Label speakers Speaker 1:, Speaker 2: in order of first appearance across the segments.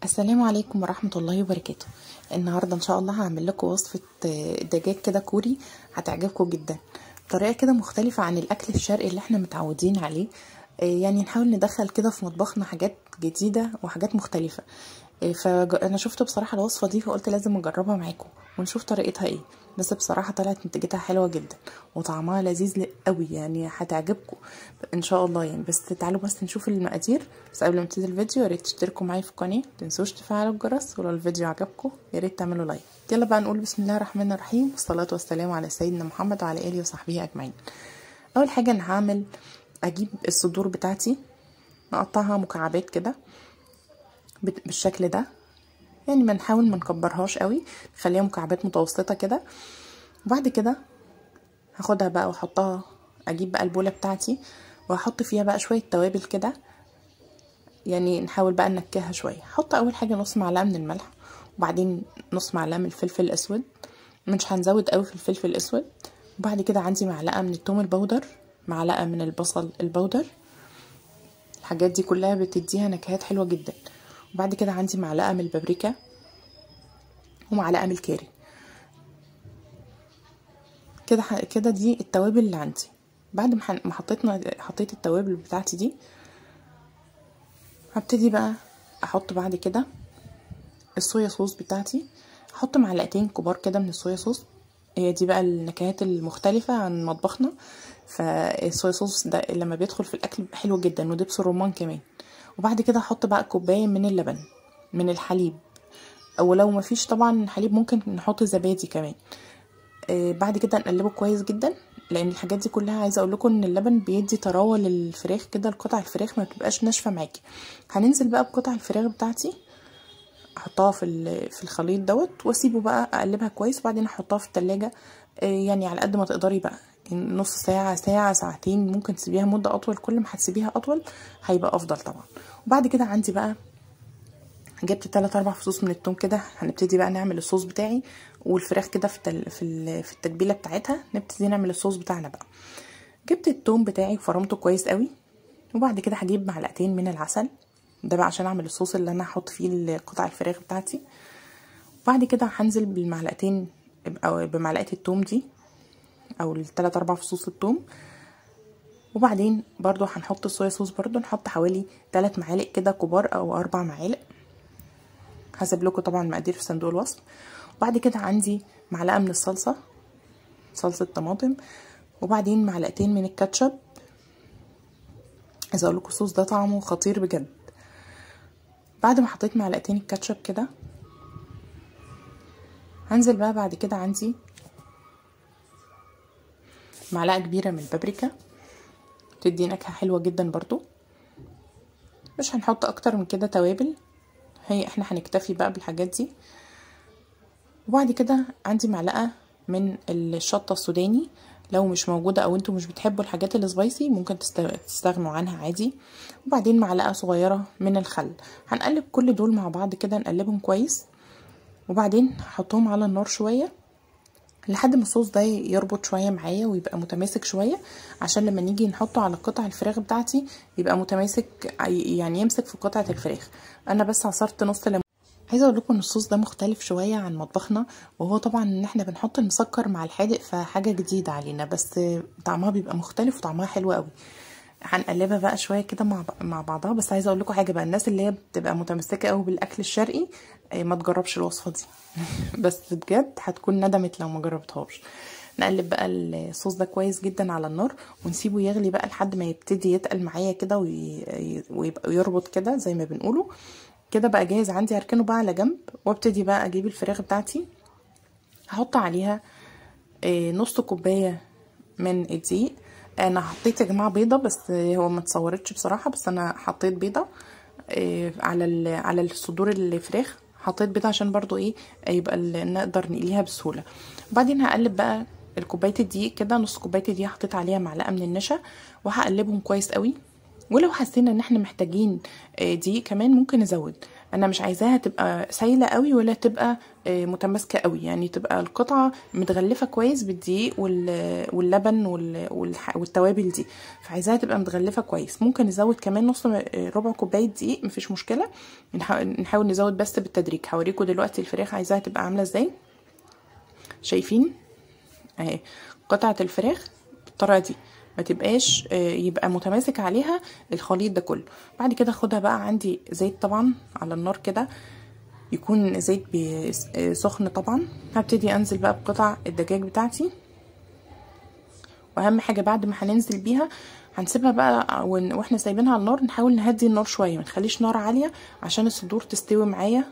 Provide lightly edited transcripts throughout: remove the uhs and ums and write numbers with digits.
Speaker 1: السلام عليكم ورحمة الله وبركاته. النهاردة ان شاء الله هعمل لكم وصفة دجاج كده كوري هتعجبكم جدا، طريقة كده مختلفة عن الاكل الشرقي اللي احنا متعودين عليه. يعني نحاول ندخل كده في مطبخنا حاجات جديدة وحاجات مختلفة. فانا شفت بصراحة الوصفة دي فقلت لازم اجربها معاكم ونشوف طريقتها ايه، بس بصراحة طلعت نتيجتها حلوة جدا وطعمها لذيذ قوي، يعني هتعجبكم ان شاء الله. يعني بس تعالوا بس نشوف المقادير. بس قبل ما نبتدي الفيديو يا ريت تشتركوا معايا في القناة، متنسوش تفعلوا الجرس، ولو الفيديو عجبكم يا ريت تعملوا like. يلا بقى نقول بسم الله الرحمن الرحيم، والصلاة والسلام على سيدنا محمد وعلى اله وصحبه اجمعين. اول حاجة انا هعمل اجيب الصدور بتاعتي نقطعها مكعبات كده بالشكل ده، يعني ما نحاول ما نكبرهاش قوي، نخليها مكعبات متوسطه كده. وبعد كده هاخدها بقى واحطها، اجيب بقى البوله بتاعتي واحط فيها بقى شوية توابل كده، يعني نحاول بقى ننكهها شوية. هحط اول حاجة نص معلقه من الملح، وبعدين نص معلقه من الفلفل الاسود، مش هنزود قوي في الفلفل الاسود. وبعد كده عندي معلقه من الثوم ال powder، معلقه من البصل ال powder، الحاجات دي كلها بتديها نكهات حلوة جدا. وبعد كده عندي معلقه من البابريكا ومعلقة من الكاري. كده كده دي التوابل اللي عندي. بعد ما حطيت التوابل بتاعتي دي، هبتدي بقى احط بعد كده الصويا صوص بتاعتي. احط معلقتين كبار كده من الصويا صوص، هي دي بقى النكهات المختلفة عن مطبخنا. فالصويا صوص ده لما بيدخل في الاكل حلو جدا، ودبس الرمان كمان. وبعد كده احط بقى كوباية من اللبن، من الحليب، او لو مفيش طبعا حليب ممكن نحط زبادي كمان. بعد كده نقلبه كويس جدا، لان الحاجات دي كلها عايزه اقول لكم ان اللبن بيدي طراوه للفراخ كده، القطع الفراخ ما بتبقاش ناشفة معاكي. هننزل بقى بقطع الفراخ بتاعتي، احطها في الخليط دوت، واسيبه بقى اقلبها كويس، وبعدين احطها في التلاجة، يعني على قد ما تقدري بقى، نص ساعة، ساعة، ساعتين، ممكن تسيبيها مده اطول. كل ما هتسيبيها اطول هيبقى افضل طبعا. وبعد كده عندي بقى جبت 3 4 فصوص من الثوم كده، هنبتدي بقى نعمل الصوص بتاعي والفراخ كده في التتبيله بتاعتها. نبتدي نعمل الصوص بتاعنا بقى. جبت الثوم بتاعي وفرمته كويس قوي، وبعد كده هجيب معلقتين من العسل ده بقى عشان اعمل الصوص اللي انا هحط فيه قطع الفراخ بتاعتي. وبعد كده هنزل بالمعلقتين او بمعلقه الثوم دي، او 3 4 فصوص الثوم. وبعدين برضو هنحط الصويا صوص، برضو نحط حوالي 3 معالق كده كبار او 4 معالق، هسيب لكم طبعا المقادير في صندوق الوصف. وبعد كده عندي معلقه من الصلصه، صلصه طماطم، وبعدين معلقتين من الكاتشب. عايزه اقول لكم الصوص ده طعمه خطير بجد. بعد ما حطيت معلقتين الكاتشب كده، هنزل بقى بعد كده عندي معلقه كبيرة من البابريكا، تدي نكهة حلوة جدا برضو. مش هنحط اكتر من كده توابل، هي احنا هنكتفي بقى بالحاجات دي. وبعد كده عندي معلقه من الشطه السوداني، لو مش موجودة او انتوا مش بتحبوا الحاجات ال spicy ممكن تستغنوا عنها عادي. وبعدين معلقه صغيرة من الخل. هنقلب كل دول مع بعض كده، نقلبهم كويس، وبعدين هحطهم على النار شوية لحد ما الصوص ده يربط شوية معايا ويبقى متماسك شوية، عشان لما نيجي نحطه على قطع الفراخ بتاعتي يبقى متماسك، يعني يمسك في قطعه الفراخ. انا بس عصرت نص ليمون. عايزه اقول لكم ان الصوص ده مختلف شوية عن مطبخنا، وهو طبعا ان احنا بنحط المسكر مع الحادق، فحاجه جديدة علينا، بس طعمها بيبقى مختلف وطعمها حلو قوي. هنقلبها بقى شوية كده مع بعضها. بس عايزه اقول لكم حاجة بقى، الناس اللي هي بتبقى متمسكة قوي بالاكل الشرقي ما تجربش الوصفة دي بس بجد هتكون ندمت لو ما جربتهاش. نقلب بقى الصوص ده كويس جدا على النار، ونسيبه يغلي بقى لحد ما يبتدي يتقل معايا كده ويبقى يربط كده زي ما بنقوله كده. بقى جاهز عندي، هركنه بقى على جنب، وابتدي بقى اجيب الفراخ بتاعتي. هحط عليها نص كوباية من الدقيق. انا حطيت يا جماعة بيضة، بس هو ما اتصورتش بصراحة، بس انا حطيت بيضة على الصدور الفراخ، حطيت بيضة عشان برضو ايه يبقى نقدر نقليها بسهولة. وبعدين هقلب بقى الكوباية الدقيق كده، نص كوباية الدقيق حطيت عليها معلقه من النشا، وهقلبهم كويس قوي. ولو حسينا ان احنا محتاجين دقيق كمان ممكن نزود. انا مش عايزاها تبقى سايله قوي ولا تبقى متماسكة قوي، يعني تبقى القطعة متغلفه كويس بالدقيق واللبن والتوابل دي، فعايزاها تبقى متغلفه كويس. ممكن نزود كمان نص ربع كوباية دقيق، مفيش مشكلة، نحاول نزود بس بالتدريج. هوريكم دلوقتي الفراخ عايزاها تبقى عامله ازاي. شايفين اهي قطعه الفراخ بالطريقة دي، ما تبقاش يبقى متماسك عليها الخليط ده كله. بعد كده خدها بقى، عندي زيت طبعا على النار كده، يكون زيت سخن طبعا. هبتدي انزل بقى بقطع الدجاج بتاعتي، واهم حاجة بعد ما هننزل بيها هنسيبها بقى واحنا سايبينها على النار، نحاول نهدي النار شوية، ما نخليش نار عالية عشان الصدور تستوي معايا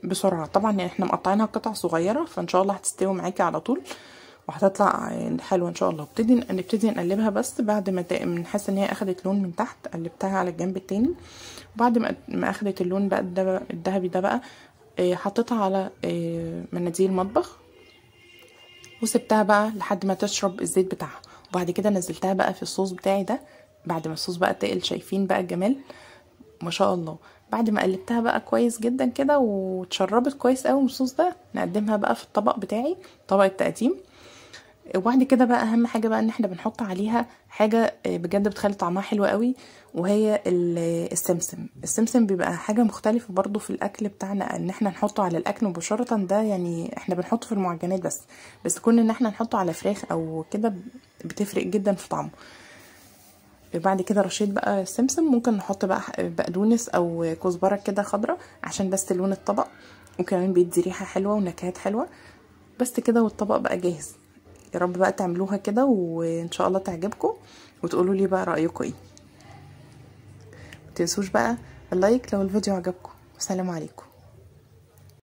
Speaker 1: بسرعة. طبعا احنا مقطعينها قطع صغيرة، فان شاء الله هتستوي معاكي على طول وهتطلع حلوة ان شاء الله. نبتدي نقلبها بس بعد ما نحس ان هي اخدت لون من تحت، قلبتها على الجنب التاني. وبعد ما اخدت اللون بقى الذهبي ده بقى، حطيتها على مناديل المطبخ وسبتها بقى لحد ما تشرب الزيت بتاعها. وبعد كده نزلتها بقى في الصوص بتاعي ده. بعد ما الصوص بقى تقل، شايفين بقى الجمال ما شاء الله. بعد ما قلبتها بقى كويس جدا كده وتشربت كويس قوي من الصوص ده، نقدمها بقى في الطبق بتاعي، طبق التقديم. وبعد كده بقى اهم حاجة بقى ان احنا بنحط عليها حاجة بجد بتخلي طعمها حلو قوي، وهي السمسم. السمسم بيبقى حاجة مختلفة برضو في الاكل بتاعنا، ان احنا نحطه على الاكل مباشرة ده يعني احنا بنحطه في المعجنات بس كون ان احنا نحطه على فراخ او كده بتفرق جدا في طعمه. بعد كده رشيت بقى السمسم، ممكن نحط بقى بقدونس او كزبره كده خضراء عشان بس لون الطبق، وكمان بيدي ريحه حلوة ونكهات حلوة. بس كده والطبق بقى جاهز. يا رب بقى تعملوها كده وان شاء الله تعجبكم، وتقولوا لي بقى رايكم ايه. متنسوش بقى اللايك لو الفيديو عجبكم. والسلام عليكم.